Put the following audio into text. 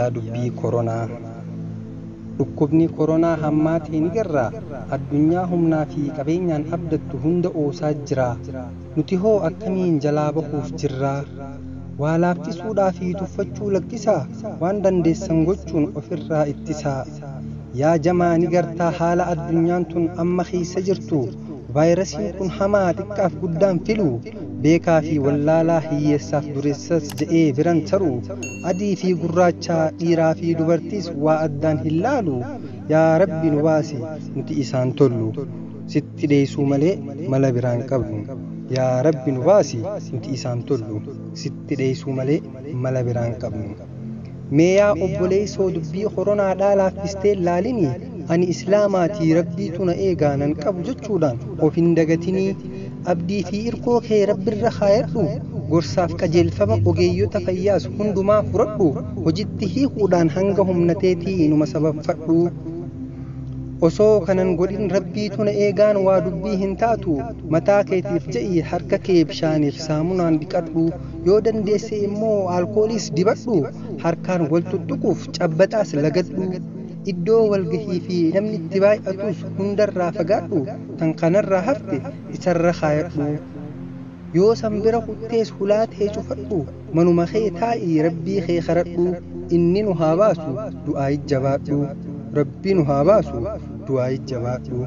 Yaa dubbii koronaa. Dhukkubni koronaa hammaatee ni garra. Addunyaa humnaa fi qabeenyaan abdattu hunda oosaa jira. Nuti hoo akkamiin jalaa bahuuf jirraa? Waa laaffisuudhaa fi tuffachuu lakkisaa. Waan dandeessan gochuun ofirraa ittisaa. Yaa jamaa ni gartaa haala addunyaan tun amma keessa jirtu. Vaayirasiin kun hamaa xiqqaaf guddaan filu. Beekaa fi wallaalaa hiyyeessaaf dureessas je'ee biran taru. Adii fi gurraacha dhiiraa fi dubartiis waa addaan hin laalu. Yaa Rabbi nu baasi nuti isaan tollu. Sitti dheessuu malee mala biraan qabnu. Yaa Rabbi nu baasi nuti isaan tollu. Sitti dheessuu malee mala biraan qabnu. Mee yaa obboleessoo dubbii koronaadhaa laaffistee laalini ani islaamaatii rabbiitu na eegaa nan qabu jechuudhaan of hin dagatinii abdii fi irkoo kee rabbirra kaayadhu gorsaaf qajeelfama ogeeyyota fayyaas hundumaa fudhadhu hojitti hiikuudhaan hanga humnateetii numa sababfadhu. Osoo kanan godhin rabbiitu na eegaan waa dubbii hin taatu mataa keetiif je'i harka kee bishaaniif saamunaan dhiqadhu yoo dandeesse immoo alkooliis dibadhu harkaan wal tuttuquuf cabbaxaas lagadhu iddoo walgahii fi namni itti baay'atus hundarraa fagaadhu tan kanarraa hafte isarra kaayadhu. Yoo san bira kuttees hulaa tee cufadhu manuma kee taa'ii rabbii kee kadhadhu inni nu haa baasu du'aa jabaadhu. Rabbi nu haa baasu du'aa jabaadhu.